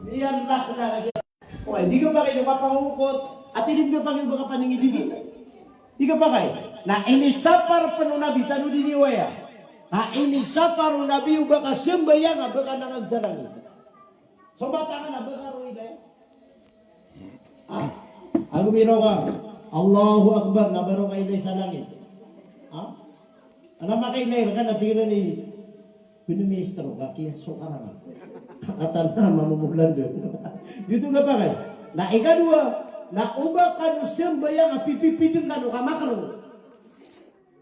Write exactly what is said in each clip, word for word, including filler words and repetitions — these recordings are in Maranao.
Iyan na, na, na. Oway, di ka pakay o kapangokot, ati di ka pakay o ba kapaningidingin. Di ka pakay. Na inisapar pn o Nabi, tano di niyo aya. Na inisapar o Nabi o ba kasambayang a ba ka nangag sa langit. So mataan a ba ka roo ilay. Ha? Ago biro ka, Allahu Akbar, na ba roo ka ilay sa langit. Ha? Ana makailay rka na tig iyan a, "Pn ministro ka, kiya so karang." Katan na mamamulanda. Giyoto ka pakay. Na ikadowa, na o ba kano sambayang a pipipidng kano ka makaroo.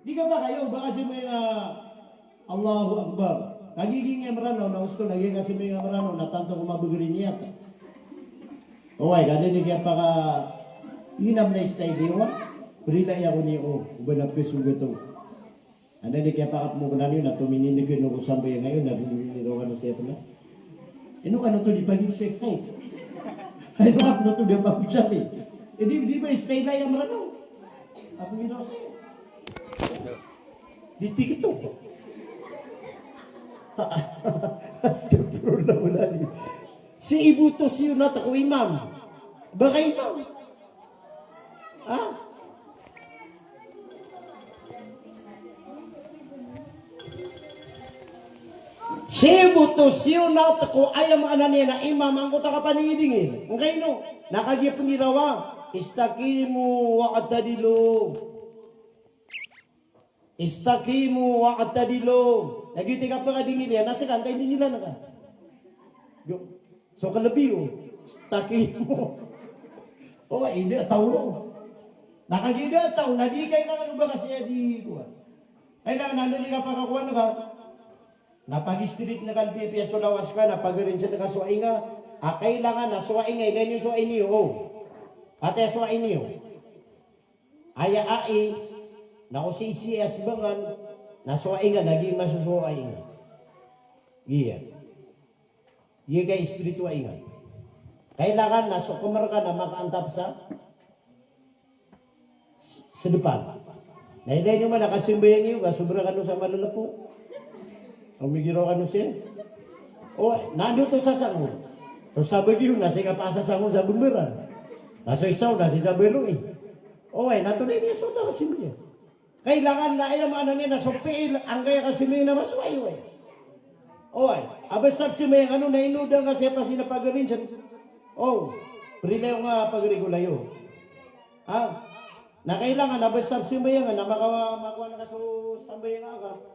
Di ka pakay o ba kasambayang a Allahu Akbar. Kagiya giya Mranaw na oskol, na giya kasambayang a Mranaw na tanto ko mabagr i niyat. Oway, ka da di kiyapaka, inam na istay di wa. Prilai ako niyo, o ba na pkasogat o. Anda di kiyapakapmoknan iyo na tominindg iyo ko sambayang iyo na bibili ro kano siya pn. Ino kano to di pagig sexy. Ino kano to di pagig sexy. Eh, di, di ba style ay amra no? Ako ino siya. Di TikTok. Astagfirullah. Si iboto siyo na tako imam. Baka imam. Ha? Sii bo oto siyo na teko aya maana niyan a imam angkoto a kapaningidingin. Angkaino? Na kagiya pnggirawa, istaqimu wa'tadilu. Istaqimu wa'tadilu. Na giyoto i kapakadingil iyan, na seka angkai dingilan ka. Yo. So kalebi o. Istaqimu. O, ida taw ron. Na kagiya ida taw, na di kailangan o ba kasi aya di kowan. Kailangan anda di kapakakowan ka. Na pag-straight na ka pipiya so lawas ka, na pag-arrange na ka so ainga. A kailangan na so ainga, ilay niyo so ai niyo, o. Pati so ai niyo. Aya ai, na o sii-sii a sbangan, na so ai nga, na giya masoso o ai nga. Giya. Giya ka istritu ai nga. Kailangan na so kmr ka na makaantap sa, sa depan. Na ilay niyo man a kasambayang iyo, ka sobra kano sa malalapo. O migira kano siya. O, na anda oto sasangol. So sabagi iyo na sii ka pasasangol sa bemberan. Na so isa on na sii sa belo i. Oway, na tonaa i miyasoto a kasimba iyan. Kailangan na aya maana niyan na so piil angkaya kasimba iyan na masowa i, oway. Oway, a basta pzambayang kano na ino da nga siya pasi na pagarin siyan. O, prilay o nga pagari ko layo. Ha? Na kailangan a basta pzambayang na makawa, makowa na ka so sambayang aka.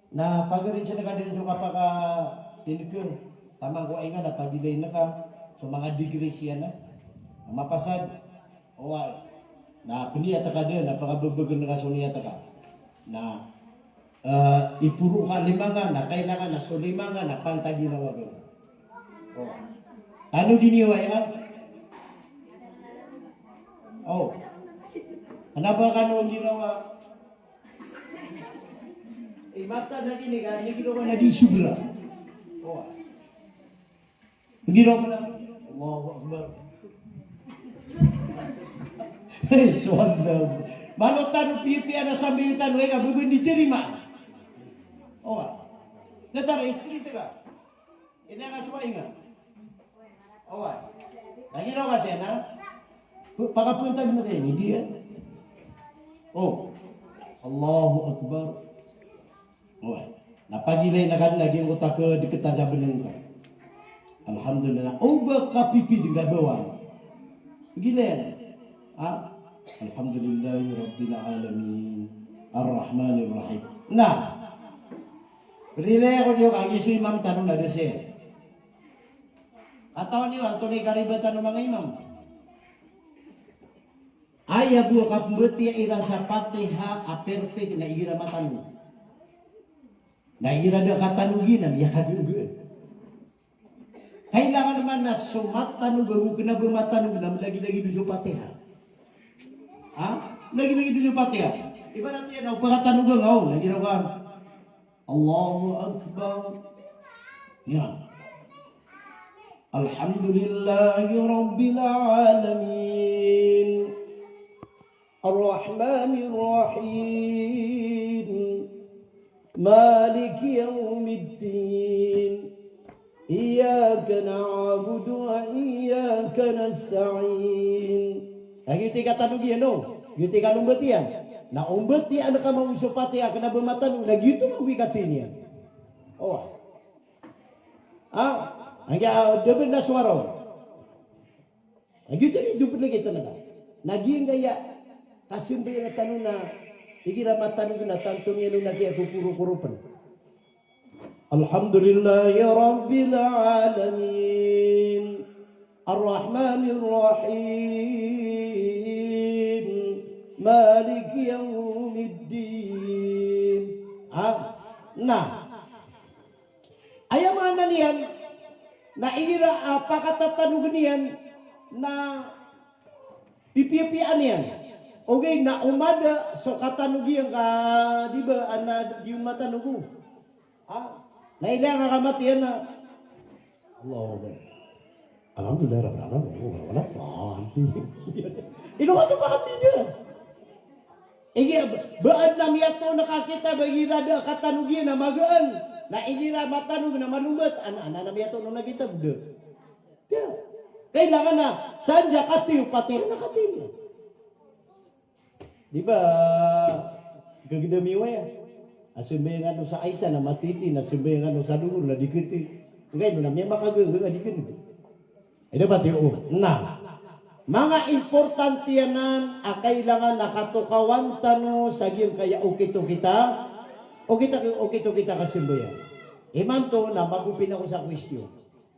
Na pagarin siyan ka dn so kapakatindgr, taman ko ai nga na pagilay na ka so manga degree siyan na mapasad. Oway. Na pniyat ka dn, na pakabbgn ka so niyat ka. Na, eh, iporo ka lima nga, na kailangan na so lima nga na pantag i ginawa dn. Oway. Tano di niyo aya? O. Kna ba kano ginawa? Imata na di niyo, na di sobra. O. Ginawa na. Allahu Akbar. Hey, subhanallah. Malo tano pipiya na sambi tano, e, ka bubun di terima. O. Tetara istri teka. Ina nga so ai nga. Oway. Lagid o ka siya na. P-, pakapunta mo rin, hindi yan. O. Allahu Akbar. Oway. Na pagilay na ka dn lagid o ta pdkt a bnng ka. Alhamdulillah. O ba kapipid nga bawan. Gilay na. Ha? Alhamdulillahi Rabbil Alamin. Arrahmanir Rahim. Na. Rilay ako niyo kagiya so imam tano na da siya. Katawan iyo antonaa i karibatan o manga imam? Aya bo a kapmbatiya iran sa Fatiha a perfect na igira matanog. Na igira da katanog iyan na miyakagnggaan. Kailangan man na so matanog ago kna ba matanog na mlagilagid on so Fatiha. Ha? Mlagilagid on so Fatiha. Ibarat iyan na o pakatanog nga, o, lagid o ka. Allahu Akbar. Ya. Alhamdulillahi Rabbil Alamin. Arrahmanir Rahim. Maliki Yawmiddin. na'budu wa iyyaka nasta'in. Na giyoto i katano giyan o, giyoto i kalombatiyan. Na ombatiyan ka mambo so Fatiha a kna ba matano, na giyoto mambo i katii niyan. O. Ah, anggiya, ah, da bnar so araw. Na giyoto i doped lagid tano ka. Na giyangkaya kasambayang tano na igira matano na tanto niyan o na kiyakokorokoropn. Alhamdulillahi Rabbil Alamin. Arrahmanir Rahim. Maliki Yawmiddin. Ah, na. Aya maana niyan, na igira, ah, pakatatanogn iyan, na pipiyapiyaan iyan. Ogaid na o mada so katanog iyan ka, di ba, a na di on matanog o. Ah, na ilaya nga ka matiyan na, Allahu Akbar. Alhamdulillahi Rabbil Alamin. Wala dallin. Ino ka to pakambida? Igira ba adn a miyatoon ka kita ba igira da a katanog iyan na magaan. Na igira matanog na malombat. An-, an-, an-, a miyatoon ka kita ba da. Kailangan na, saan dn a katii o Fatiha na katii niyan. Di ba, gagdam iyo aya. A sambayang o sa isa na matiti, na sambayang o sa dohor na di katii. Nggaino na miyamakagaga nga di katii. Ino ba tiyo? Na manga importante anan a kailangan a katokawan tano sa giyangkaya okit-okit a, okit-okit a kasambayang. Imanto na magopin ako sa question.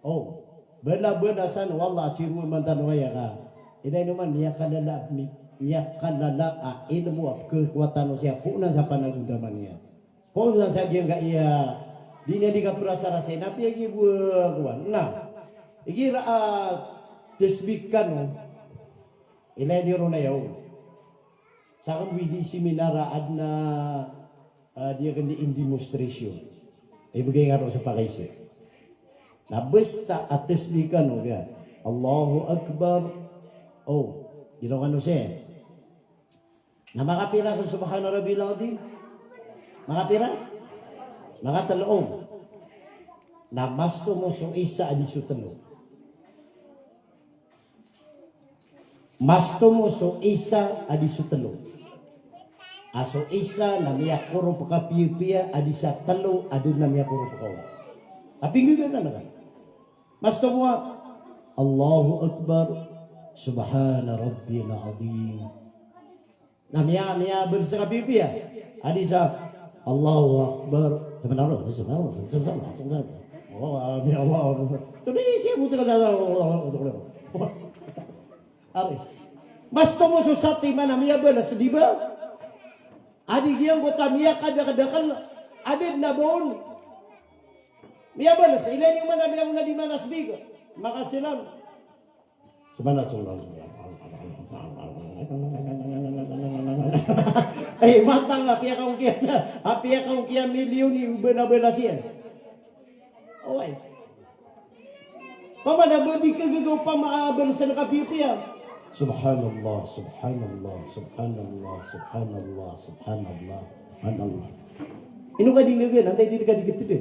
O, bala-bala san, wallah, a tiro man tano aya ka. Ilay niyo man, miyakalala, mi-, miyakalala a ilmo a pkhakowa tano sii poon sa panagontaman iyan. Poon sa giyangkaya, di niyan di kaprasarasay na piyagibo a kowan. Na, igira a tasbih kano, ilay niyo ron aya o. Sa kambo i di seminar a adn a, ah, di akn di in demonstration. Ibgay nga ron sa pakaisa. Na basta a tasbih kano, giya, Allahu Akbar. O, ginaw kano sii. Na makapira so Subhana Rabbiyal Azim? Makapira? Makatlo. Na mas tomo so isa a di so tlo. Mas tomo so isa a di so tlo. A so isa na miyakorop kapiyapiya a di sa tlo a dn a miyakorop kawa. Tapi nggaga na ka. Mas tomo a, Allahu Akbar, Subhana Rabbiyal Azim. Na miya, miyabalas kapiyapiya a di sa, Allahu Akbar. Subhanallah, subhanallah, subhanallah, subhanallah. Oh, ya Allah. Tonaa i siya buta ka sa, Allahu Akbar. Ari. Mas tomo so satiman a miyabalas, di ba? A di giyangkoto a miyakadakdakl a di na ba on miyabalas. Ilay niyo man a di ako na di manasbih. Makasilam. Subhanallah, subhanallah, subhanallah. Ay, matang, apiya ka ongkiya, apiya ka ongkiya milyon i oba na balas iyan. Oway. Pamana ba di kagaga o pamabalasan kapiyapiya. Subhanallah, subhanallah, subhanallah, subhanallah, subhanallah, subhanallah. Ino ka di nggaga, antaa i di ka di gatd.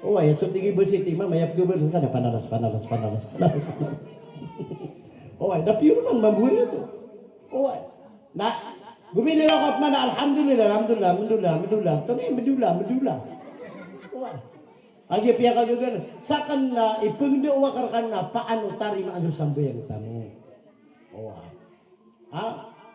Oway, so tig i ba si Imam, aya pkhabalas ka na panalas, panalas, panalas, panalas, panalas. Oway, da piyo man mambo iyan oto. Oway. Na, gomini ako pman a alhamdulillah, alhamdulillah, alhamdulillah, alhamdulillah. Tonaa i alhamdulillah, alhamdulillah. Oway. Kagiya piyakagaga na. Sakn na, ipngndao akn rkano na paano tarimaan so sambayang tano. Oway. Ha?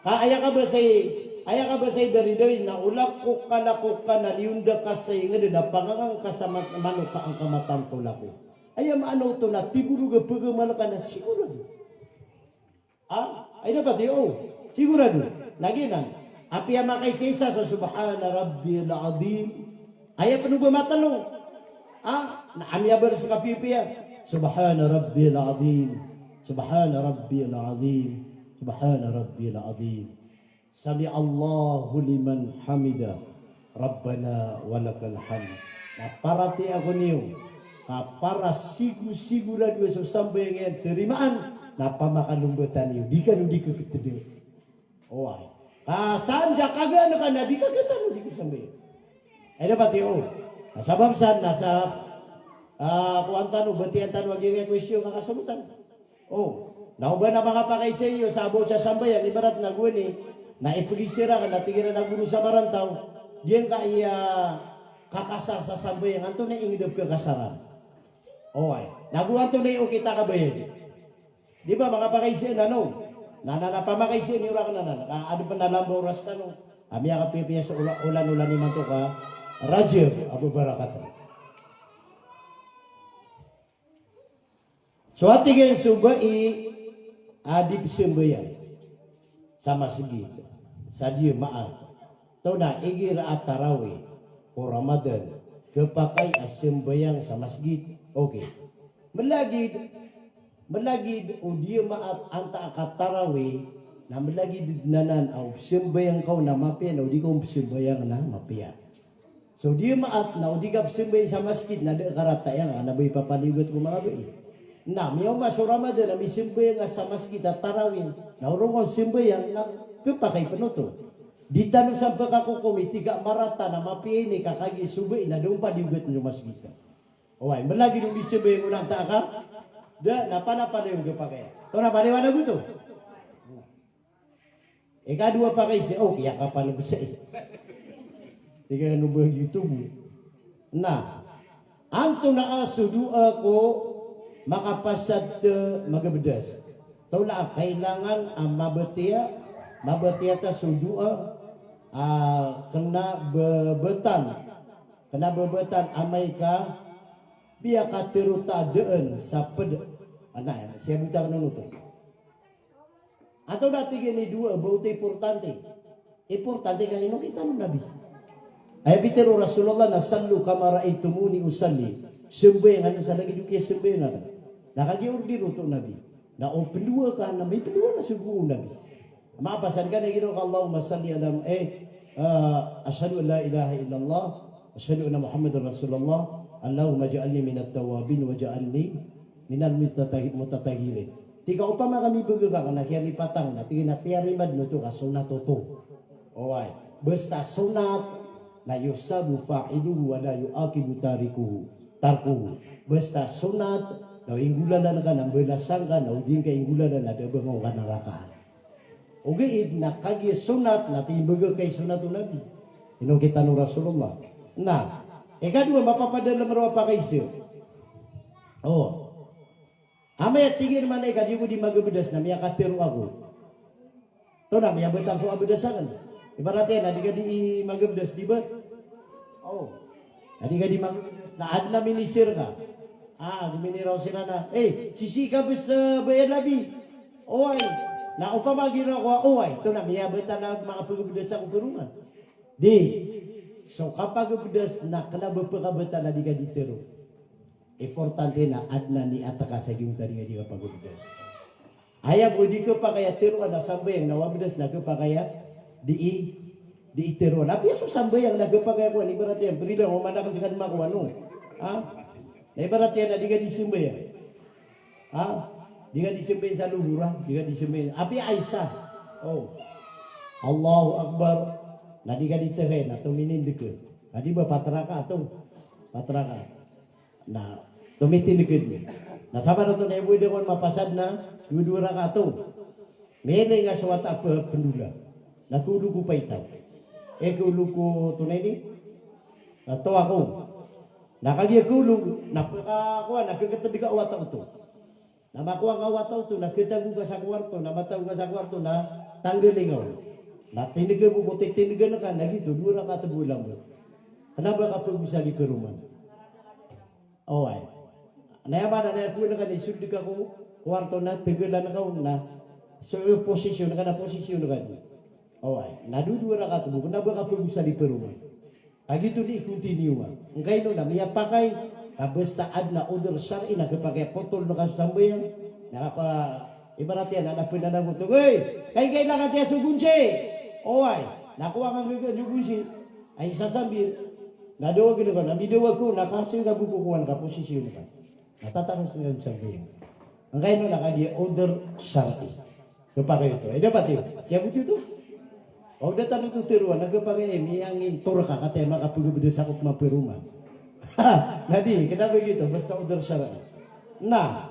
Ka aya kabasa i, aya kabasa i daridari na o lako ka, lako ka na liyonda ka sa ingd na pangangan ka sa mat-, mano ka angka matanto lako. Aya maana oto na tig o loga pagamal ka na sigorado. Ha? Ay, dapat iyo. Sigorado. Lagid anan. Apiya makaisa-isa sa Subhana Rabbiyal Azim. Aya pn o ba matlo. Ha? Na a miyabalas kapiyapiya. Subhana Rabbiyal Azim. Subhana Rabbiyal Azim. Subhana Rabbiyal Azim. Sami'allahu liman hamidah. Rabbana walakal hamd. Na paratiyaya ko niyo, ka para sigo-sigorado so sambayang iyan tarimaan, na pamakalomba tano iyo, di kano di kagatd. Oway. Ka saan dn a kagaan ka na di kagatd, di kasambayang. Ay, dapat iyo. Na sabap san, na sa, ah, kowan tano, batiyan tano a giyangkai a question a kasolotan. O, na o ba na makapakay sa iyo sa about sa sambayang, ibarat na gowani, na ipegisa rakn na tig iran a goro sa Marantaw, giyangkai a kakasar sa sambayang, antonaa i ingd a pekakasaran? Oway. Na go antonaa i okit a kabayad? Di ba, makapakay sa iyo, na no? Na, na, na pamakay sa iyo rakn anan. Ka adn pn a lamba oras tano a miyakapiyapiya so ola-, olan-olan imanto ka Rajab a babarakat. So, a tig iyan, so bai a di pzambayang sa masgit sa Jemaat, taw na igira a tarawih ko Ramadan, khapakay a sambayang sa masgit. Okay. Malagid, malagid o Jemaat antaa ka tarawih, na malagid dn anan a o pzambayang ka on a mapiya, na o di ka on pzambayang na mapiya. So Jemaat na o di ka pzambayang sa masgit na da a karata iyan, ka na ba ipapaliyogat ko manga bai. Na miyaoma so Ramadan na misambayang ka sa masgit a tarawih, na o ron ka on sambayang, na khapakay pn oto. Di tano san pkakokom i tig a marata na mapiya ini ka kagiya so bai na da on paliyogatn so masgit. Oway, malagid o di sambayang on antaa ka da, na panapaliyogat, khapakay. Oto na paliwanag oto. Ikadowa pakay sa, o, kiyakapan o bsay. Tig iyan o ba giyoto bo. Na antonaa so doa ko makapasad ta magabdas? Taw na kailangan a mabatiya, mabatiya ta so doa a kna ba btad, kna ba btad amay ka piyakatero ta dn sa pd. Ana, siyabot akn on oto. Antonaa tig iyan i doa a ba oto importante? Importante ka ino kitan o Nabi. Aya pitharo o Rasulullah na, "Sallu kama ra'aytumuni usalli." Sambayang kano sa lagid o kiyasambayang akn. Na kagiya order oto o Nabi. Na o pndoa ka na mipndoa ka so goo o Nabi. Makapasad ka na igira ka Allahumma salli ala, eh, ah, ashhadu an la ilaha illallah, ashhadu anna Muhammadan Rasulullah, Allahumma ja'alni minat tawwabin wa ja'alni minal mutatahi-, mutatahhirin. Tig ka opama ka mibgay ka na kiyalipatan, na tig iyan a tiyarima dn oto ka sonat oto. Oway. Basta sonat, na yusabu fa'iluhu wa la yu'aqabu tarikuhu, tarkuhu. Basta sonat, na o inggolalan ka na mbalasan ka, na o di ngka inggolalan na da a ba ngka on kanarakaan. Ogaid na kagiya sonat na timbga ka i sonat o Nabi. Ino kitan o Rasulullah. Na ikadowa, mapapadalm roo a pakaiza. O. Amay a tig iyan mambo ka di ako di magabdas na miyakatero ako. Oto na miyabtad so abdas akn. Ibarat iyan na di ka di magabdas, di ba? O. Na di ka di magabdas. Na adn a minisir ka. Ah, gomini roo siran a, eh, sisii ka bs, eh, ba iyan labi. Oway. Na opama giraw ko a oway, oto na miyabtad a makapagabdas ako paroman. Di. So kapagabdas na kna ba pkabtad a di ka di tero. Importante na adn a niyat ka sa giyangkoto a di ka di kapagabdas. Aya bo di khapakay a teroan a sambayang na o abdas na khapakay a di i, di i teroan. Apiya so sambayang na khapakay a kowan, ibarat iyan, prilang o man akn ska dn makowa, no? Ha? Na ibarat iyan na di ka di sambayang. Ha? Di ka di sambayang sa lohor, ha? Di ka di sambayang. Apiya isa. O. Allahu Akbar. Na di ka di thahay, na tominindg ka. Na di ba pat rakaat oto? Pat rakaat. Na tomitindg ka dn. Na saman oto na aya bo i da kon mapasad na dowa-dowa rakaat oto. Miyailay nga so wata a p-, pndola. Na kaolog ko paitaw. Eh, kaolog ko tonaa ini? Na towa ko. Na kagiya kaolog, na pka-, kowan, na kkatdga o wata oto. Na makowa nga o wata oto, na khatago ka sa kowarto, na matago ka sa kowarto, na tanggali nga on. Na tindga bo ko titindgan ka, na giyoto, dowa rakaat bo a lamba. Kna ba kapagosari paroman. Oway. Na aya maana na aya kowan ka na isold ka ko kowarto na tnggalan ka on na so posisyon ka na posisyon ka di. Oway. Na dowa-dowa rakaat bo, kna ba kapagosari paroman. Ka giyoto di i-continue a. Angkaino na miyapakay, ka basta adn a odor shar'i na khapakay a potol na ka so sambayang. Na ka, ibarat iyan, na pnanagot, "Oy, kaikaila ka tiya so gonsi." Oway. Na kowa ka nggaga so gonsi. Ay sasambil. Na dawag ka, na midawag ko, na kasoy ka bo ko kowan ka posisyon ka. Na tatakas nga on sa giyangkai. Angkaino na kagiya odor shar'i. Khapakay oto. Ay dapat iyo. Siyabot iyo oto. O da tano oto teroan, na khapakay, eh, miyangintor ka, kataya makapagabdas ako pman paroman. Na di, kena begitu, basta udhur syar'i. Na,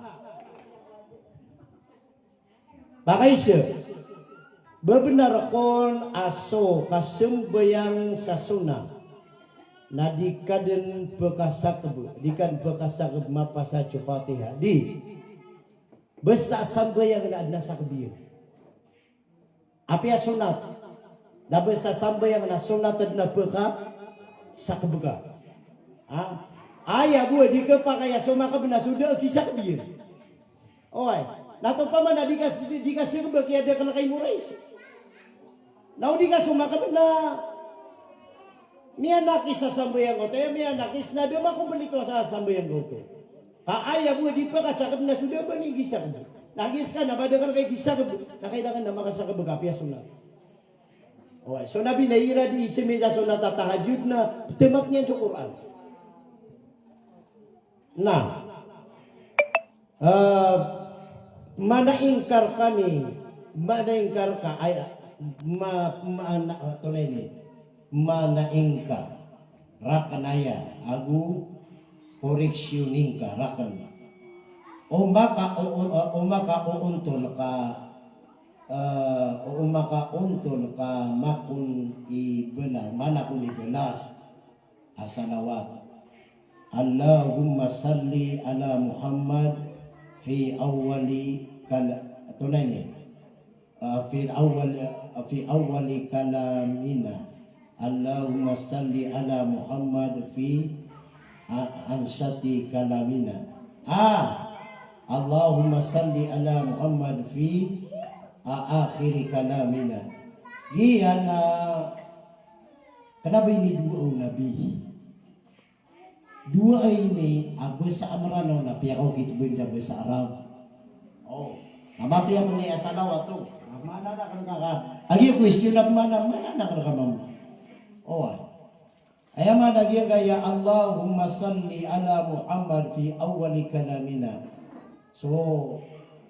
pakaiza, bebenar kon a so kasambayang sa sunnat na di ka den pekasakeb, di ka den pekasakeb mapasa so Fatiha. Di, basta sambayang na aden a sakeb iyan. Apiya sunnat. Na basta sambayang na sunnat aden a pekasakeb ka. Ha? Aya bo a di kepakay a so makeb na so da a kisakeb iyan. Oway. Na opama na di ka, di ka sakeb, kiyadakel ka i morais. Na o di ka so makeb na miyanakis a sambayang ka oto, aya miyanakis na da makomplito a sambayang ka oto. Ka aya bo a di pekasakeb na so da a ba niyan kisakeb. Na giya sekaniyan na ba da ka kisakeb, na kailangan na makasakeb ka apiya sunnat. Oway, so Nabi na igira di isembay sa sunnat a tahajjud na petemak iyan so Qur'an. Na, eh, mana ingkar kami, mana ingkar ka, ay, ma, mana, antonaa ini, mana ingkar. Raken aya, ago koreksyon ingka raken. O maka, o, o, o maka ontol ka, eh, o maka ontol ka makon i belas, mana kon i belas a salawat. Allahumma salli ala Muhammad fi awwali kal-, antonaa ini? Ah, fi awwal, ah, fi awwali kalamina. Allahumma salli ala Muhammad fi a-, ansati kalamina. Ah, Allahumma salli ala Muhammad fi a-, akhiri kalamina. Giya na, kena ba ini doa o Nabi? Doa ini a basa a Meranaw na piyakaokit bo iyan sa basa Arab. O. Na mapiya bo ini a salawat oto. Na mana na kena ka, agi question na mana, mana na kena ka mambo. O, ay. Aya mana giyangkaya, Allahumma salli ala Muhammad fi awwali kalamina. So,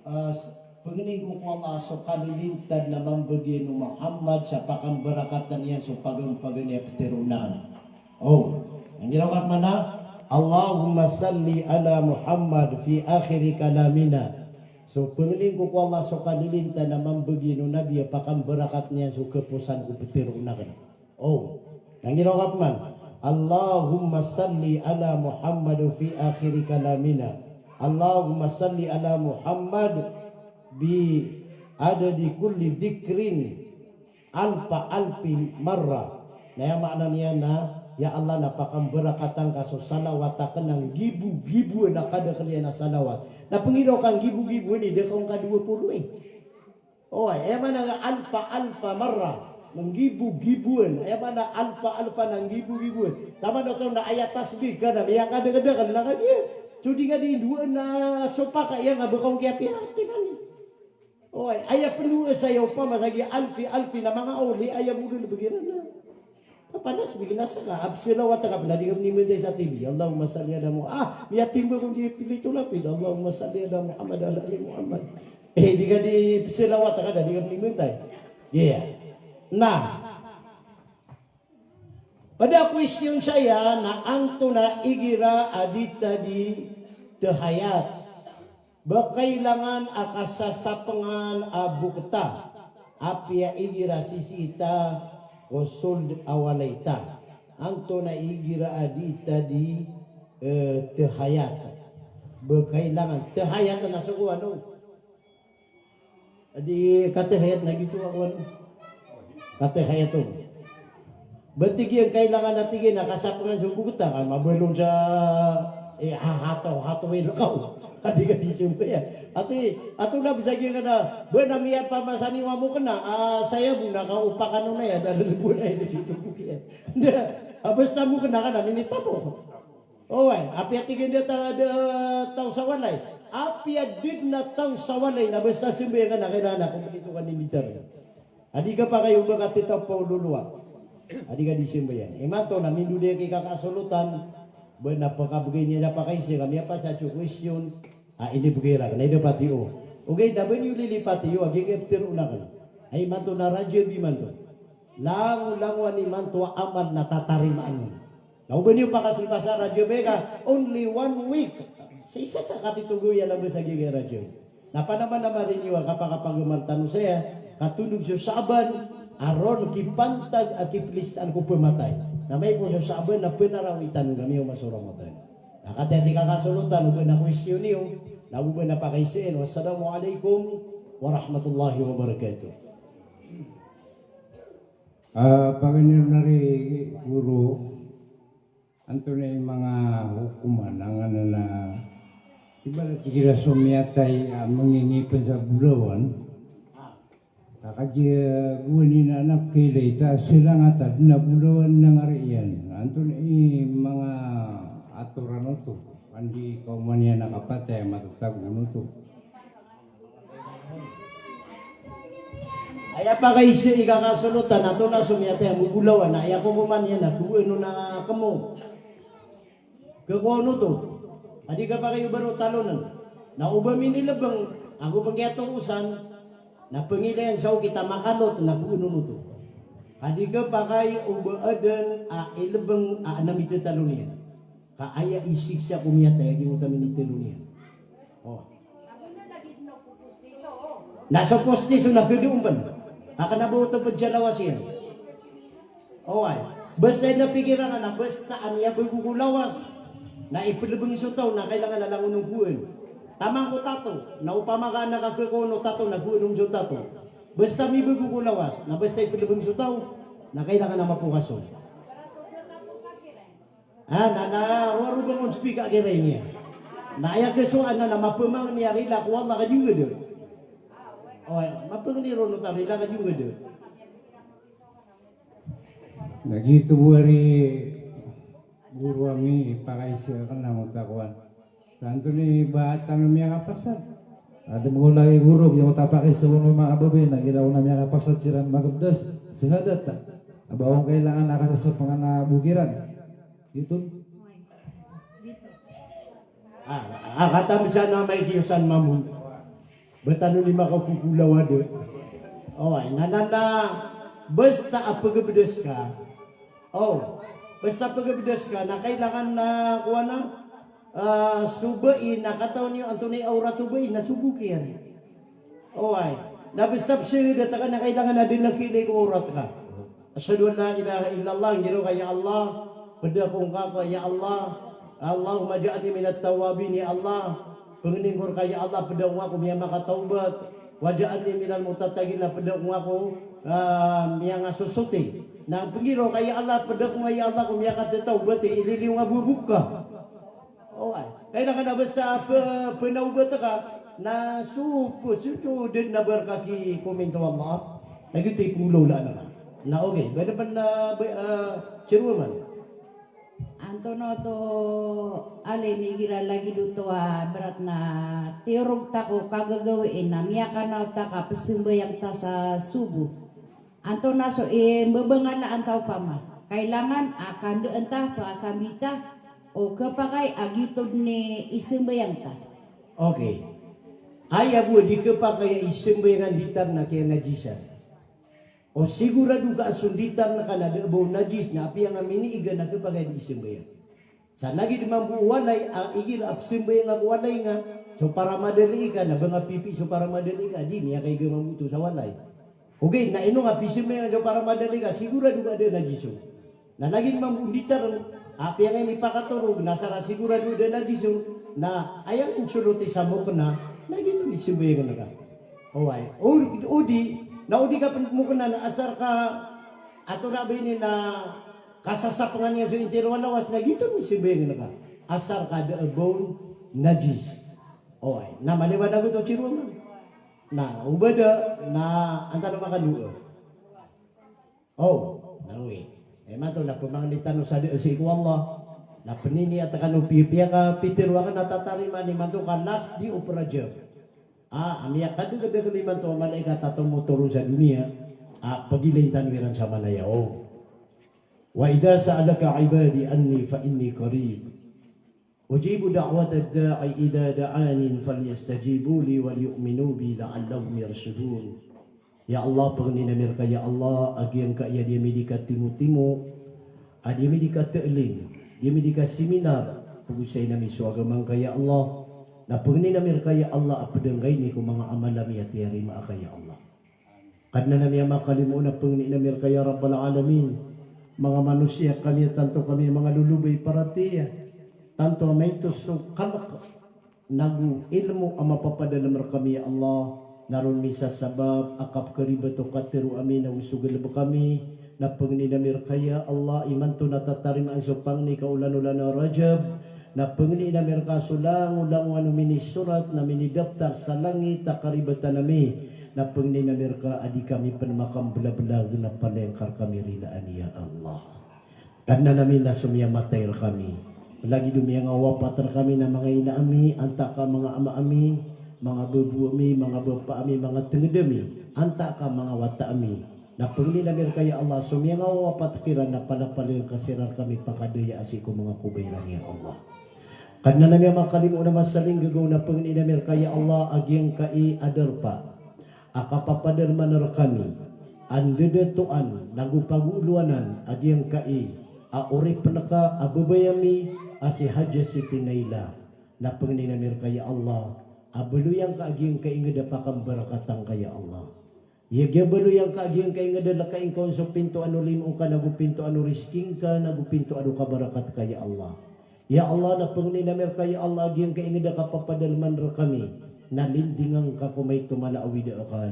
ah, s-, pengening ko ko Allah so kalilintad na mambegi o Muhammad sa pakambarakatan iyan so pagam-, paganay a peteroon aken. O, anggiraw ka mana, Allahumma salli ala Muhammad fi akhiri kalamina. So, pengening ko ko Allah so kalilintad na mambegi o Nabi a pakambarakatan iyan so keposan ko peteroon aken. O, anggiraw ka pman, Allahumma salli ala Muhammad fi akhiri kalamina. Allahumma salli ala Muhammad bi adadi kulli dhikrin alfa alfi marra. Na aya maana niyan na, ya Allah, na pakambarakatan ka so salawat aken a nggibo-giboan a kadakel iyan a salawat. Na pengiraw ka nggibo-giboan i, da ka ongka dowa polo i. O, aya maana nga alfa alfa marra, na nggibo-giboan. Aya maana alfa alfa na nggibo-giboan. Taman oto na aya tasbih ka na miyakadakel-dakel na kagiya. So di nga di ndoa na so paka iyan nga ba ka ongka pira timan i. O, aya pendoa saya opama sa giya alfi alfi na manga awliya, aya bo den begiran na. Kapanas, bigyan na saka, a pesalawat ka pn na di ka pn imantai sa T V. Allahumma salli ala Muhammad. Ah, miyatimba kon di pilito lapid. Allahumma salli ala Muhammad, ala ali Muhammad. Eh, di ka di pesalawat ka na di ka pn imantai. Iya. Na, pada question saya na antonaa igira a di ta di tahiyat. Ba kailangan a kasasapengan a bokta, apiya igira sisii ta ko sold a walay ta. Antonaa igira a di ta di, eh, tahiyat. Ba kailangan tahiyat na so ko ano. Di katahiyat na gito ako ano. Katahiyat o. Ba tig iyan kailangan a tig iyan a kasapengan so bokta, ka mabalon sa, eh, ha-, hataw, hataw i lekaw. A di ka di sembay a. Ati, ato na bisa giyan ka na, ba na miyapamasa niyo a mokena, ah, saya bo na ka opakan o na ya, da lelebo na ya, da di to bo kiyan. Na, ah, basta mokena ka na minitapo. Oway, apiya tig iyan da ta-, da taw sa walay. Apiya di den a taw sa walay, na basta sembayang ka na kailangan a kompleto ka niyan i taro. A di ka pakay o ba ka titaw paololowa. A di ka di sembayang. Imanto na mindodaya ki kakasolotan, ba na pakabegay niyan sa pakaiza ka miyapasad so question, a inibegay rakn, na ida patiyo. Ogaid na ba niyo lilipatiyo a giyangkaya peteroon akn. A imanto na Rajab imanto. Langolangowan imanto a amal na tatarimaan on. Na o ba niyo pakaselpasa Rajab aya ka only one week. Sii sa sa kapito gawii a labas a giyangkai a Rajab. Na panamanamari niyo a kapakapagamal tano saya, ka tondog so Sha'ban, a ron kipantag a kiplistaan ko pematay. Na maipon so Sha'ban na penarawi tano gamiyo maso Ramadan. Na katii si kakasolotan o ba na question iyo, na o ba na pakaiseen. Wassalamu alaikum warahmatullahi wabarakatuh. Ah, paganay na ri guro, antonaa i manga hokoman angkanan a ibarat igira so miyatay a mangingipen sa bolawan. Ka kagiya gowani na anak kilay ta selangata den a bolawan na ngari iyan. Antonaa i manga atoran oto. Andi kaoman iyan a kapatay a matatago oto. Aya pakaisa i kakasolotan, antonaa so miyatay a mbobolawan, na aya kokoman iyan na gowaan on a kemo. Kekowaan oto. Adi kapakay o ba ron talonen. Na o ba minilebeng ago pengkiyatokosan, na pengilayan sa okit a makalot na gowaan on oto. Adi kapakay o ba aden a ilebeng a aden a mitetalon iyan. Ka aya isiksa ko miyatay a giyangkoto a minitetalon iyan. O. Na so postiso na gede ompen. Ka kena ba oto pejalawas iyan. Oway. Basta ina pikiran ka na basta a miyabego ko lawas na ipelebeng so taw na kailangan a langon o gowaan. Taman ko tato, na opama ka anak a kekowaan o tato na gowaan on so tato. Basta mibego ko lawas, na basta ipelebeng so taw, na kailangan a mapokas on. Ah, na, na, rowar o ba ngka on spika kiran iyan. Na aya kesoan na, na mapemangni a rila ko Allah ka di ngka da. O, mapemangni ron o ta rila ka di ngka da. Na giyoto bo ari guro ami, ipakaisa aken angkoto a kowan. Antonaa i ba tano miyakapasad? Aden bo lagi guro, giyangkoto a pakaisa o manga babay na igira on a miyakapasad siran magabdas, sahadat. A ba on kailangan a kasasapengan a bokiran. Giyoto. Ah, ah, katambisan a may kiyosan mambo. Ba tano di makakokolaw a da. O, ay, na, na, na, basta a pegabdas ka. O, basta a pegabdas ka, na kailangan na, kowan a, ah, so bai na katawan iyo antonaa i awrat o bai na so bok iyan. O, ay. Na basta pesahadat ka na kailangan a da a kilay ko awrat ka. Ashhadu an la ilaha illallah, nggiraw ka, ya Allah, ped ako ngka ko, ya Allah, Allahumma ja'alni minat tawwabin, ya Allah, pengnin ko reka, ya Allah, ped ako ngka ko miyamakatawbat, waj'alni minal mutatahhirin, ped ako ngka ko, ah, miyangasosoti. Na penggiraw ka, ya Allah, ped ako ngka, ya Allah, ko miyakatatawbat, ililiyo ngka bo a bok ka. Oway. Kailangan a basta pe-, penawbat ka, na so pe-, so, so den na barka ki kominto Allah. Na giyoto i kemolawlaan ka. Na okay, ba den pen na, ba, ah, chairwoman. Antonaa oto alim igira lagid oto a berat na tiyorog ta ko kagagawii na miyakanaw ta ka pesambayang ta sa sobo. Antonaa so imbebengalaan ta opama kailangan a kandaan ta, pakasambi ta, o kepakay a giyoto den i isambayang ta? Okay. Aya bo a di kepakay a isambayangan di tarna kiyanajisan. O sigurado ka a so di tarna ka na da a ba on najis na apiya nga miniiga na kepakay a di isambayang. Sa lagid mambo o walay, a, igira a pesambayang ka ko walay nga, so paramadali ka, na ba nga pipi so paramadali ka, di miyakaiga mambo oto sa walay. Okay, na ino nga pisambayang ka so paramadali ka, sigurado ka a da a najis on. Na lagid mambo o di tarna, apiya nga inipakatorog, na sara sigurado a da a najis on, na aya nga insoloti sa mokna, na giyoto i sambayang ka. Oway, o, o di, na o di ka pen mokna, na asar ka, antonaa ba ini na kasasapengan iyan so intiro a lawas na giyoto i sambayang ka. Asar ka da a ba on najis. Oway, na maliwanag oto, chairwoman. Na, o ba da, na antaa o makadoa. O, na oway. Imanto na pemangni tano sa da a sii ko Allah. Na penini a tekano piyapiya ka pitero aken a tatarima imanto ka last day of Rajab. A, a miyakadakadakl imanto a malaikat a tomotoron sa doniya a pegilain tano iran sa manaya. O. Wa idha sa'alaka ibadi anni fa inni qarib. Ujibu da'watad da'i idha da'an falyastajibu li wal yu'minu bi la'allahum yarshudun. Ya Allah, pangnin ami rka, ya Allah, a giyangkaya di ami di katimotimo, a di ami di kataalim, Di ami di kasiminar, pagosay nami so agama ngka ya Allah. Na pangnin ami rka ya Allah a pd angkaini ko manga amal ami a tiyarima ka ya Allah. Kadnan ami a makalimo, na pangnin ami rka ya Rabbal Alamin. Manga manosiya kami a tanto kami a manga lolobay paratiyaya. Tanto a maito so kalk nago ilmo a mapapadalm rkami ya Allah, na ron misasabap a kapkharibat o katharo ami nago so galbk ami, na pangnin ami rka ya Allah, imanto na tatarimaan so pangni ka olan-olan a Rajab, na pangnin ami rka so langolangowan o minisorat na minidaptar sa langit a karibatan ami, na pangnin ami rka a di kami pn makamblablagn a palaya ngka rkami rilaan ya Allah. Kadnan ami, na so miyamatay rkami, lagid o miyangawapat rkami na manga ina ami, antaa ka manga ama ami, manga babo ami, manga bapa ami, manga tngd ami, antaa ka manga wata ami. Na pangnin ami rka ya Allah, so miyangawapat kiran na palapalaya ngka siran rkami pakadaya sii ko manga kobor iran ya Allah. Kadnan ami a makalimo na masalinggagaw, na pangnin ami rka ya Allah a giyangkai a darpa a kapapadalman rkami a ndadatoan nago pagoolowanan a giyangkai a oripn ka a babay ami a si Hajah Siti Naila. Na pangnin ami rka ya Allah a baloy angka a giyangkai ingd a pakambarakatan ka ya Allah. Iya giya baloy angka a giyangkai ingd a lkai ngka on so pintoan o limo ka nago pintoan o risking ka nago pintoan o kabarakat ka ya Allah. Ya Allah, na pangnin ami rka ya Allah a giyangkai ingd a kapapadalman rkami na lindingan ka ko maito mala a wida akal,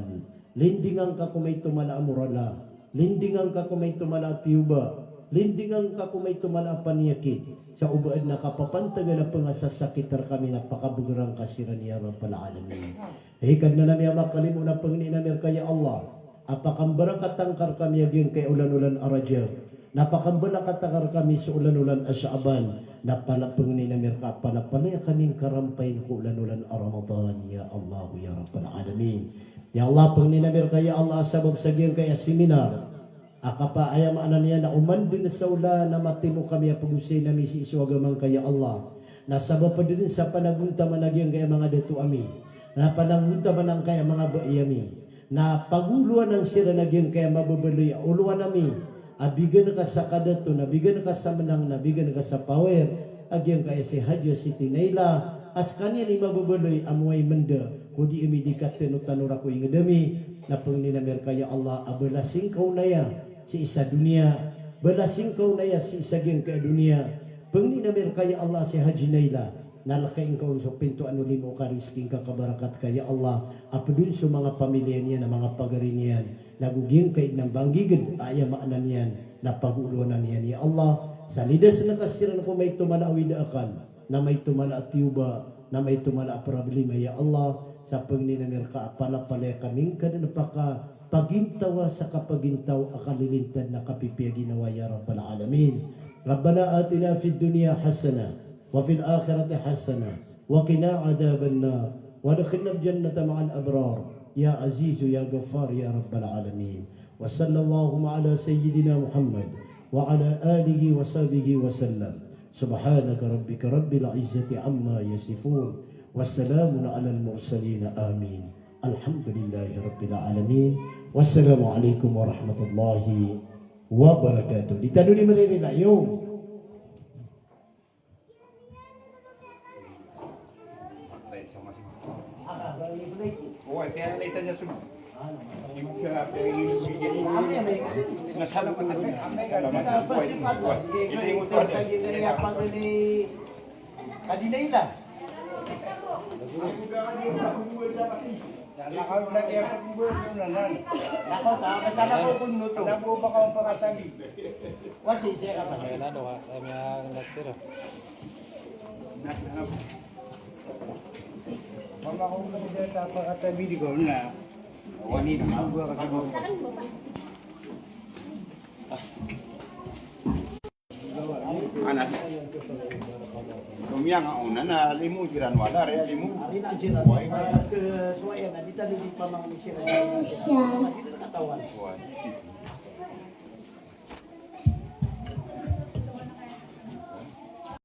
lindingan ka ko maito mala a morala, lindingan ka ko maito mala a tiyoba, lindingan ka ko maito mala a paniyakit. Sa oba adn a kapapantagan a pngasasakit rkami na pakabgr angka siran ya Rabbal Alamin. Hay Kadnan ami a makalimo, na pangnin ami rka ya Allah a pakambarakatan ka rkami a giyangkai a olan-olan a Rajab, na pakambarakatan ka rkami so olan-olan a Sha'ban, na pala pangnin ami rka a palapalaya kami ngka rampayin ko olan-olan a Ramadan ya Allah ya Rabbal Alamin. Ya Allah, pangnin ami rka ya Allah a sabap sa giyangkai a seminar a kapa, aya maana niyan na oman dn sa olan a matimo kami a pagosay nami sii so agama ngka ya Allah, na sabap dn sa panagontaman a giyangkai a manga dato ami, na panagontaman angkai a manga bai ami, na pagoolowanan siran a giyangkai a mababaloy a olowan ami, a bigan ka sa kadato, na bigan ka sa mnang, na bigan ka sa power, a giyangkai a si Hajah Siti Naila, a skaniyan i mababaloy a moway mnda ko di ami di katanotanora ko ingd ami, na pangnin ami rka ya Allah a balasing ka on aya sii sa doniya, balasing ka on aya sii sa giyangkai a doniya. Pangnin ami rka ya Allah si Hajah Naila na lkai ngka on so pintoan o limo ka, risking ka, kabarakat ka ya Allah, a pd on so manga pamiliya niyan a manga pagari niyan, nago giyangkai dn a mbanggigd a aya maana niyan na pagoolowanan iyan ya Allah. Sa lidasn ka siran ko maito mala a wida akal, na maito mala a tiyoba, na maito mala a problema ya Allah. Sa pangnin ami rka a palapalaya kami ngka dn pakapagintawa sa kapagintaw a kalilintad na kapipiya ginawa ya Rabbal Alamin. Rabbana atina fid dunya hasanah wa fil akhirati hasanah wa qina adhaban nar wa adkhilnal jannata ma'al abrar ya Azizu ya Ghaffar ya Rabbal Alamin. Wa sallallahu ala sayyidina Muhammad wa ala alihi wa sahbihi wa sallam. Subhanaka rabbika rabbil izzati amma yasifun. Wa salamun alal mursalin. Amin. Alhamdulillahi rabbil alamin. Wassalamu alaikum warahmatullahi wabarakatuh. Di tano di maririlayo. Nako, ta, basta na ko kun nuto. Nako, baka ang pakasabi. Wasi, siya ka pa. Ayan, ano, ha? Ay, may, ah, natsira. Mama ko na siya sa pakatabi, di ko na. Wani na, mabua ka sa. Ana. Somiyang a ona na limo, jiran wala, re, limo. Ari na jiran. Wai. Ke suwaya na di tano di pamangni siran. Di tano katawan. Wai.